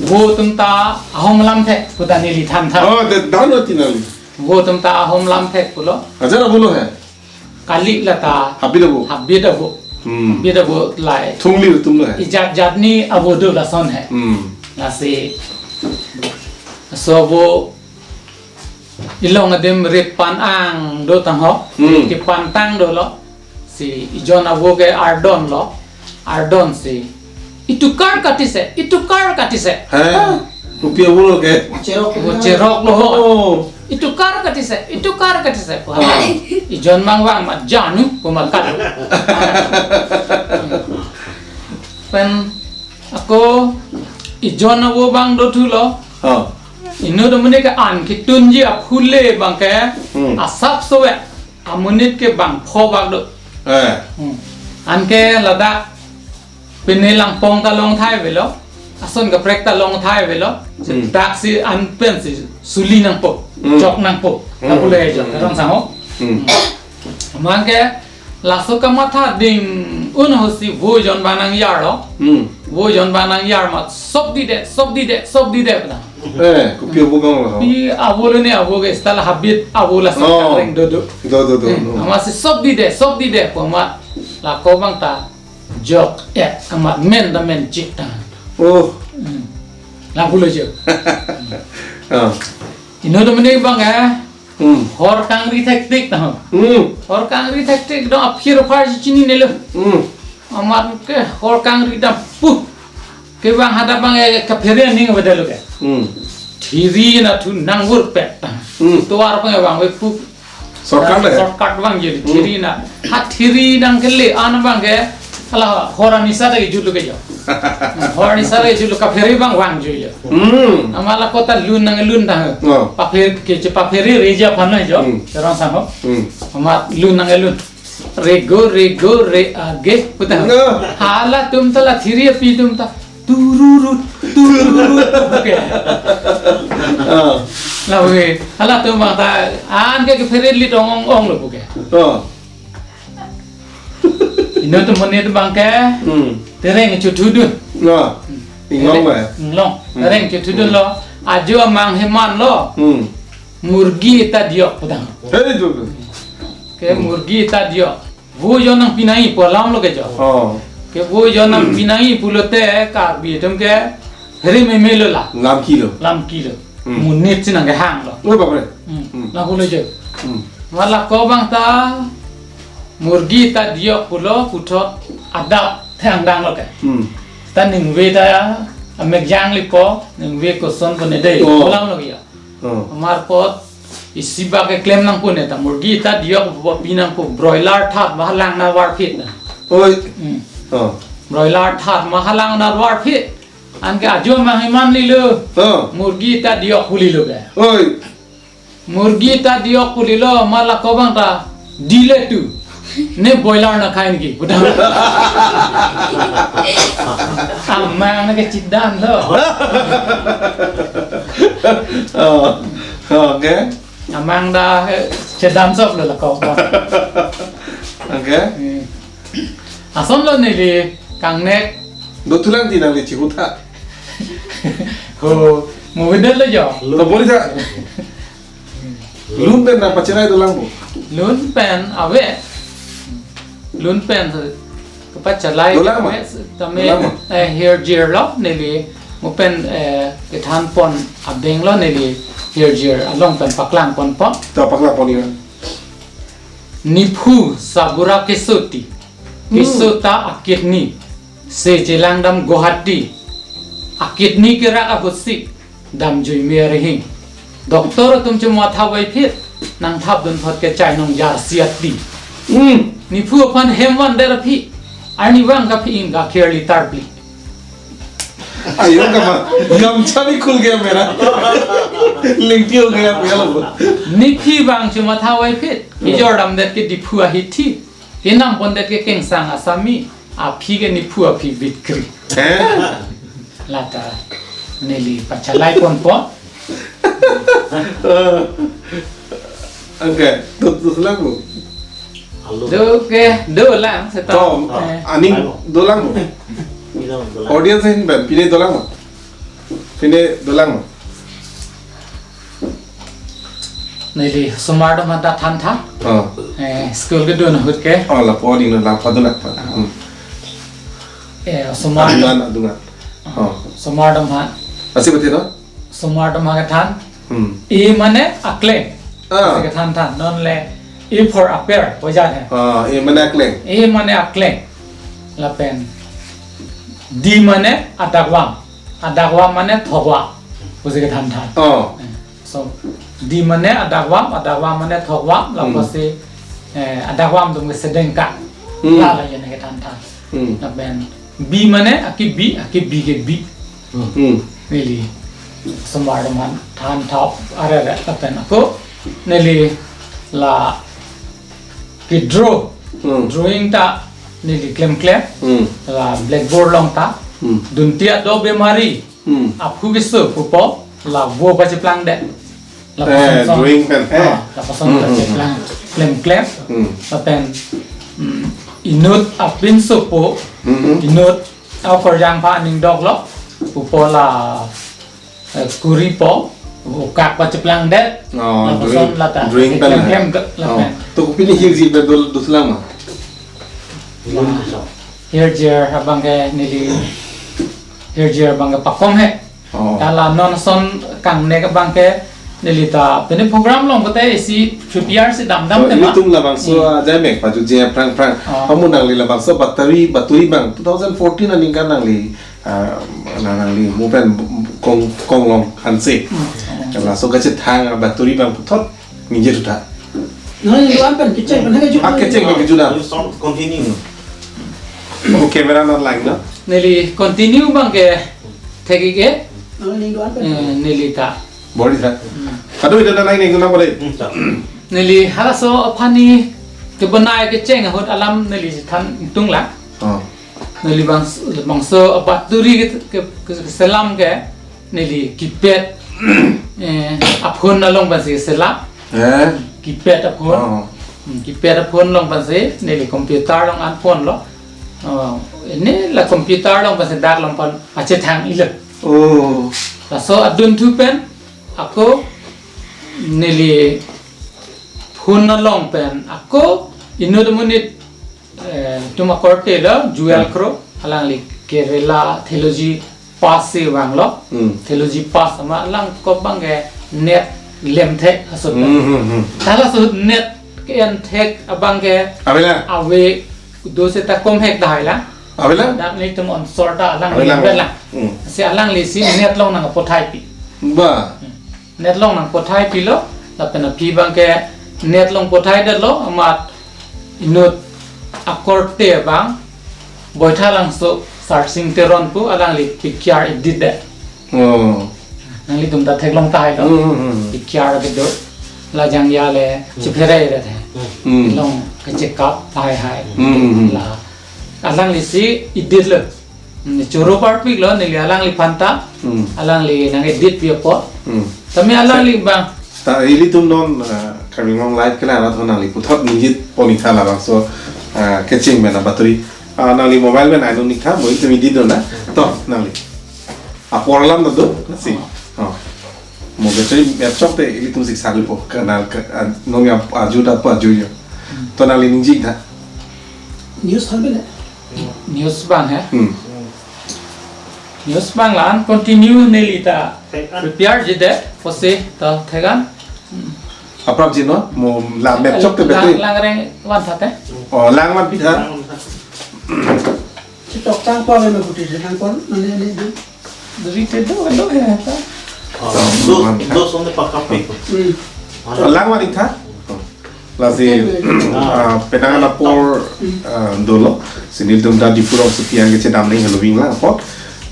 vo atum ta ahom lamthe, puta neli than than. Oh, the down lo ti nangli. Vo atum ta ahom lamthe pulo. Ajar abulo he. Kali lata. Habit avo. Habit avo. Hmm. Habit avo lai. Thungli atum lo he. Ijat jat ni avo do lason he. Hmm. Lasi. So vo ilong adim rit pan ang do tang ho. Hmm. Rit kepan tang dolo. Si ijon avo ke ardon lo. Ardon si. Itukar katise, itukar katise. He? Rupiah avo lo ke? Cherok. Vo cherok lo ho. Oh. Itukar katise, itukar katise. Wah. Oh. Ijon mangvang ma janu, ko ma kat. Pen ako ijon avo bang dothu lo. Oh. Inut amonit ke an ketunji aphule bang ke, hmm, asap so ve amonit ke bang pho bak do. Eh. Hmm. Anke ladak pine langpong ta long thai velo. Ason kaprek ta long thai avelo. Hmm. Dak si an pen si suli nangpo, Hmm. jok nangpo. Hmm. Lapu le jo, Hmm. rong sang ho. Hmm. Amat ke laso kamatha ding un ho si vo jon bang nang yar lo. Hmm. Vo jon bang nang yar amat sop di de, sop di de, sop di de puna. Eh, kopi avo bang lo. Pi avo lo ne avo ke style habit avo laso Oh. kang reng dodo. Do, do, do, Eh, do. Amat si sop di de, sop di de pu amat lako bang ta jok et amat men ta men chik ta. Oh. Hmm. Lapu lo jo. Ah. Inut amonit bang eh. Hmm. Hor kangri thektik ta. Hmm. Hor kangri thektik dong aphir aphar si chininelo. Hmm. Amat ke hor kangri ta pu. Ke bang hadak bang eh kaphere aning beda lo ke. Hmm. Thiri na thu nang vur pet ta. Hmm. Tovar bang eh bang ve pu. Shortcut le? Shortcut bang jeli, Hmm. thiri na. Ha thiri nang kele an bang ke. Hala hor anisa ta kejut lo ke jo. Hor anisa ta kejut lo kaphere bang vang jo jo. Hmm. Amat lako ta lun nang lun ta. Oh. Papher ke che paphere reja aphan na jo. Hmm. Rong sang ho. Hmm. Amat lun nang lun. Rego, rego, re age, pu ta. No. Halatum ta la thiri api atum ta. Tururut, tururut. Oke. Ah. Lapu ke. Halatum bang ta. An ke kaphere lit ong ong ong lo pu ke. Oh. Inut amonit bang ke. Hmm. Tereng chuthudun. No. Inglong ba? Inglong. Hmm. Tereng chuthudun lo. Ajo amang heman lo. Hmm. Murgi ta diok pu ta. Hei, tu, tu. Ke Hmm. murgi ta diok. Vo jon nangpi nangji pu alam lo ke jo. Oh. Ke vo jon nangpi nangji pulote Karbi atum ke rim meme lo la. Lam kilo. Lam kilo. Hmm. Monit si nang kehang lo. Oh, bapre. Hmm. Hmm. Lapu lo jo. Hmm. Amat lako bang ta murgi ta diok pulo puthot adap thang dang lo ke. Hmm. Ta ningve ta amek jang lipo, ningve koson pone de. Oh. Pu alam lo ke jo. Oh. Amat apot isi bak keklem nangpo ne ta murgi ta diok pu pi nangpo broiler that ma halang na varphit na. Oi. Hmm. Oh. Broiler that ma halang na varphit. An ke ajo amang heman lilo. Oh. Murgi ta diok pu lilo ke. Oi. Murgi ta diok pu lilo amat lako bang ta dile tu. Ne boiler na khai niki, pu ta. Amang na ke chedam do. Oh, okay. Amang ta, eh, chedam sop lo lako. Okay. Hmm. Ason lo neli kangnek. Dothulang ti nangli chihutha. Ho, movie det lo jo. To bori tha. Lun pen nangpachelai dolang bo? Lun pen ave. Lun pen kapachelai Dolang ma? ave, tame, Dolang ma? eh, hirjir lo neli mo pen, eh, kethan pon abeng lo neli hirjir along pen paklang ponpo. To paklang pon ira. Nephu sabura kesoti. Hmm. Keso ta akidney. Se chelang dam Guwahati. Akidney kerak ahut si damjui me arihing. Doctor atum chematha vaiphit, nangthap dun thot ke chainong jarsi ati. Hmm. Nephu aphan hem van der aphi. Arnivang kaphi ing gakhir liter phli. Ayo kama, gamcha bhi khul gaya mera. Lengti ho gaya mera. Nephi vang chematha vaiphit. Hmm. Ijor damdet ke Diphu ahithi. Kenam pondet ke Kengsang Asami, aphi ke Nephu aphi Bitkri. Eh? Lata neli pachelai ponpo. Eh, okay, to, to lang bo. Halo. Do ke, dolang, seta. To, Eh. aning dolang bo. Bilang dolang. Audience ahin pen, pine dolang bo. Pine dolang bo. Neli osomar atum aphan ta thantha. Oh. Eh, school kedun ahut ke. Oh, lapu ding lapu dun apa? Hmm. Eh, osomar. Adungan, adungan. Oh. Osomar atum aphan. Asi bete to? Osomar atum aphan kethan. Hmm. E mane akleng. Ah. Asi kethan than. Non le A for apple, puja hai. Ah, E mane akleng. E mane akleng. Lapen D mane adakvam. Adakvam mane thokvam. Pusi kethan than. Oh. Eh, so, D mane adakvam, adakvam mane thokvam, Hmm. lapusi, eh, adakvam atum ke sedengka. Hmm. La la yen kethan than. Hmm. Lapen B mane akibi, akibi ke bi. Hmm. Neli osomar atum aphan thantha, are are lapen ako neli la kedraw, Hmm. drawing ta neli klemklem, Hmm. la blackboard along ta, Hmm. Dunti ado bemari. Hmm. Aphu keso pupo la vo pacheplangdet. La Eh, pason son. Drawing pen, eh. Ah, la pason Hmm, hmm, hmm. pacheplang klemklem. Hmm. Lapen, mm, inut apinso po, Hmm, hmm. inut akorjang pha aning doklo, pupo la, eh, kuripo, ukak pacheplangdet. Oh, la pason drawing, lata drawing pen, klemklem eh. Ke, la Oh. pen. To kopine hirjir pen dol duslang ma? La hirjir abang ke neli hirjir abang ke pakom he. Oh. Kala non son kangnek abang ke neli ta pini program along kote isi prepare si damdam Oh, tema. Ilitum labangso Hmm. ajai mek pajutji aphrang aphrang. Oh. Amu nangli labangso battery, battery abang two thousand fourteen aningkan nangli, ah, na nangli mo pen Kong, Konglong Hanse. Hmm. Laso kachethang battery abang puthot ningje thutha. Nangli duan pen kecheng pen ha kejut. Ah, kecheng pen kejut ah. You sound continue. Oh, camera not like, no? Neli continue abang ke thekji ke. Nangli duan pen. Eh, neli ta. Bor-i tha. Hmm. Kado ida na nai ning na bor-i. Hmm, ta. Neli halaso aphani kebenai kecheng ahut alam neli than tunglang. Oh. Neli bang, bangso abattery ke, ke, ke, keselam ke neli keypad, eh, aphone along pensi selam. Eh? Keypad aphone. Oh. Hmm, keypad aphone along pensi neli computer along an phone lo. Oh, ini la computer along pensi dak along pen achethang ilo. Oh. Laso adunthu pen ako neli phone along pen ako inut monit, eh, itum akorte lo Jewel Hmm. Kro, alangli Kerala theology pass si vanglo. Hmm. Theology pass amat alangkok abang ke NET lemthek asut. Hmm, hmm, hmm. Hala asut NET ke enthek abang ke Avela? Ave do seta komhek dahai la. Avela? Dak nelitum onsor ta alangli Avela. Avela. Hmm. Si alangli si NET along nangpathaipi. Ba. Hmm. NET along nangpathai pilo, lapen aphi abang ke NET along pathaidetlo, amat inut akorte abang, Boithalangso Sarsing Teron pu alangli picture edit det. Oh. Nanglitum ta theklong tahai lo. Hmm, hmm, hmm. Picture kedo. La jangja le chiphere re the. Hmm. Long kechekap tahai hai. Hmm, hmm, hmm. La alangli si edit lo. Hmm, choro parpik lo, neli alangliphan ta, Hmm. alangli nang edit pi apot. Hmm. Tame alangli abang. Ta ilitum non, ah, Karbi Anglong Live ke la arat ho nangli puthot ningje pon-ik tha labangso, ah, kecheng pen abattery. Ah, nangli mobile pen ainong-ik tha, mo ilitum edit do na. To, nangli. Apor alam do, lasi. Oh. Oh. Mo battery mepchok te ilitum sik saklipo. Kanal ke, ah, nong ya aju ta pa aju yo. Hmm. To nangli ningje-ik tha. News hal bele. News abang he? Hmm. News abang la-an continue neli ta Thek-an. Prepare ji det, pusi ta thek-an. Aphrang ji no, mo la mepchok te lang, betul. Langreng van tha te. Oh, lang van pi tha. Lang van tha. Chitok tang pa me puti se tang pon, nani ani di. Dari te do, do he ta. Ah, do, do sonde pakap pi. Hmm. Lang van ik tha. Lasi, Hmm. ah, penang apor, ah, dolo. Si nelitum ta Diphu rongsopi an kechedam nangji helo ving lang apot.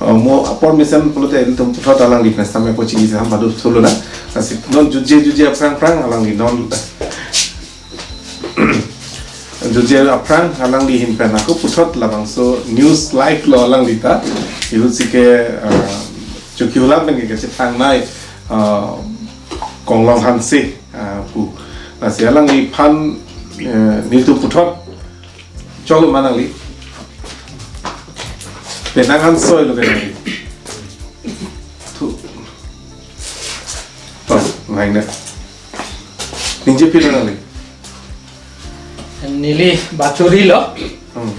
Ah, mo apor mesen pulote nelitum puthot alangli pen sitame kochini sitame pado solo na. Lasi non jutje jutje aphrang aphrang alangli non jutje aphrang alangli ahin pen ako puthot labangso news live lo alangli ta. Ihut si ke, ah, Chokihola pen ke kachethang nai, ah, Konglong Hanse, ah, pu. Lasi alangliphan, eh, nelitum puthot chok ma nangli. Penang han soi lo ke nangli. Thu. To, ngai ne. Ningje pi lo nangli. Neli battery lo. Hmm.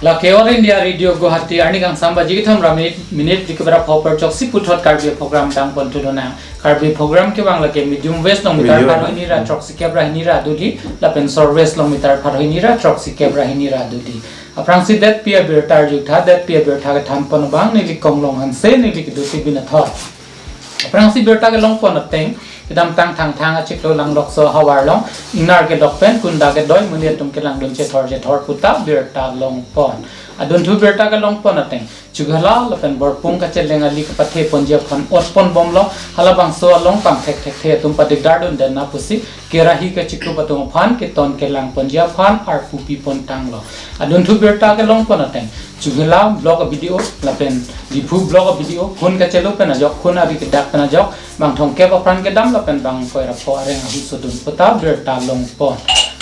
Lake All India Radio Guwahati, arni kangsam baji kethom ra minute, minute dikebra pho apor choksi puthot Karbi program dang pon thu lonang. Karbi program kevang lake medium wave along meter Medium. pharo hini ra throksi kep ra hini ra dodi, lapen short wave along meter pharo hini ra throksi kep ra hini ra dodi. Aphrangsi detpi abirta arju tha, detpi abirta kethan pon abang, neli Konglong Hanse, neli kedo si bin athor. Aphrangsi birta kelong pon ateng, kedamtang Thangthang achiklo Langlokso havar along, ingnar kedok pen, kunda kedoi, monit atum kelangdun chethor chethor puta birta long pon. Adunthu birta kelongpon ateng Chokihola lapen Borpung kacheleng ali kepathe ponji aphan otpon bomlo, halabangso along pangthek thekthe atum padigdar dundetna pusi kerahi kachikup atum aphan keton kelang ponji aphan arpu pipon tanglo. Adunthu birta kelongpon ateng Chokihola block a-BDO lapen Diphu block a-BDO khun kachelo pen ajok, khun ari kedak pen ajok bang thomkep apran kedam lapen bang ingkoi ra pho areng ahu sodun puta birta longpon.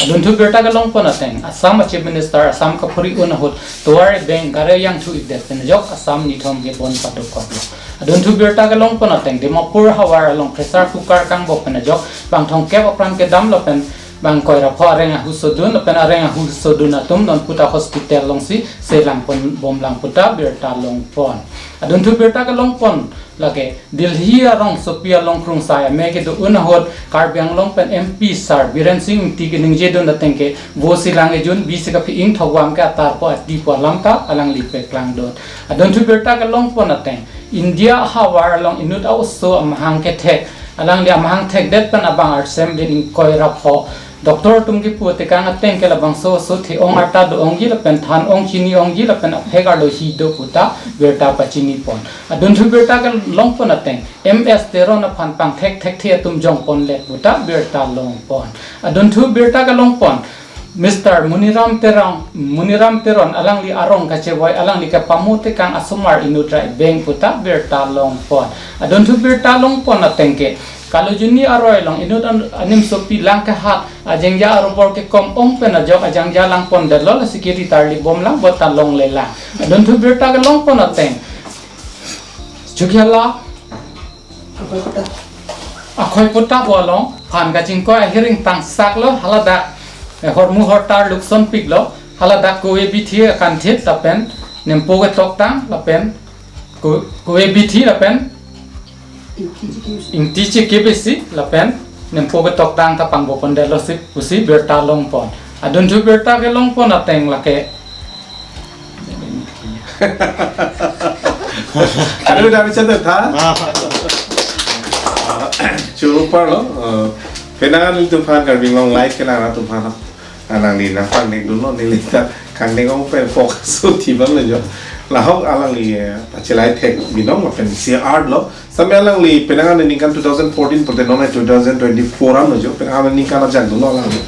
Adunthu birta kelongpon ateng Assam a-Chief Minister Assam kaphuri un ahut tovar ebeng gare yangthu-ikdet pen ajok Assam nithom kebon padokoklo. Adunthu birta kelongpon ateng Dimapur havar along pressure cooker kangbo pen ajok bang thomkep apran kedam lapen bang ingkoi ra pho areng ahu sodun lapen areng ahu sodun atum non puta hospital alongsi selang pon bomlang puta birta longpon. Adunthu birta kelongpon lake Delhi arongsopi along krungsai ame kedo un ahut Karbi Anglong pen MP sir Biren Singh Ingti keningje dun ateng ke vo selang ejun bisi kaphi ingthok vam ke atarpo atipo alam ta alangli peklang dun. Adunthu birta kelongpon ateng India havar along inut a-oso amahang kethek, alangli amahang thekdet pen abang arsem din ingkoi ra pho. Doctor atum kipu tekang ateng ke labangso oso the-ong arta do-ongji lapen than-ong chini-ongji lapen aphek arlo hi do puta birta pachinipon. Adunthu birta kelongpon ateng M S Teron aphan pangthek thekthe atum jongponlet puta birta longpon. Adunthu birta kelongpon Mister Muniram Teron, Muniram Teron alangli arong kachevoi alangli kepamo tekang asomar inut ra ebeng puta birta longpon. Adunthu birta longpon ateng ke Kalojuni aroi along inut an-, animsopi lang kehat ajengja arobor kekom ong pen ajok ajengja langpondetlo, lasi kiri tarli bomlang bot ta longlelang. Adunthu birta kelongpon ateng Chokihola Akhoiputa bo along phan kachingkoi ahiring tangsaklo, haladak, eh, hormu hortar lukson piklo, haladak kove bithi akanthit lapen nempo ketoktang lapen ko-, kove bithi lapen ingti chikip isi lapen nempo ketoktang ta pangbopondetlo si pusi birta longpon. Adunthu birta kelongpon ateng lake Aduh, udah bisa tuh, ha? Choro parlo, eh, penang ilitum aphan Karbi Anglong Live kelang atum aphan. Anang ni nang pangnek dunlo, neli ta kangnek ong pen focus so thibam le jo. Lahok alangli, eh, pachelai thek binong lapen C R lo. Same alangli penang aningkan two thousand fourteen pute non two thousand twenty-four an lo jo. Penang aningkan ajak dunlo alangli.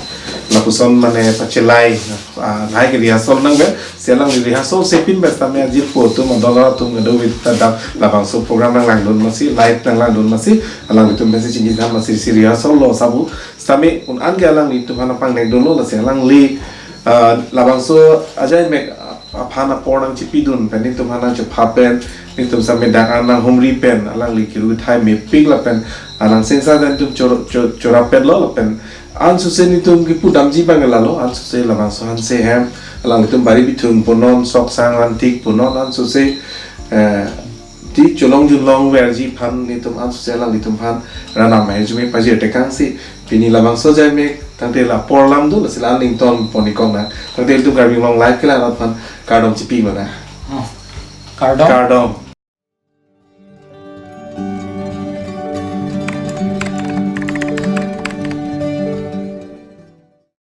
Lapuson mane pachelai, ah, lahai ke rehearsal nangver. Si alangli rehearsal sepin ber same ajirpo atum ador atum kedo vit ta dam labangso program nanglang dun masi, live nanglang dun masi, alanglitum pensi chingki tham masi, si rehearsal lo sabu. Same un-an ke alanglitum aphan pangnek dunlo, lasi alangli, ah, labangso ajaimek aphan apor nangchipidun pen, netum aphan nangchepha pen, netum same dak an nanghumri pen, alangli kiru thai mepik lapen, anang sengsa dan tum chor-, chor-, chorapetlo lapen, ansose netum kipu damji abang lalo, ansose labangso hanse hem, alanglitum bari bithung punon, sok sang rantik punon, ansose, eh, ti cholong junlong verji aphan netum ansose alanglitum aphan ranam ahem jume pajir tekang si pini labangso ajaimek tangte la apor lam do, lasi la aning ton pon-ik kok nang. Tangte ilitum Karbi Anglong Live kelang arat aphan kardom chipi mana. Oh. Kardom. Kardom.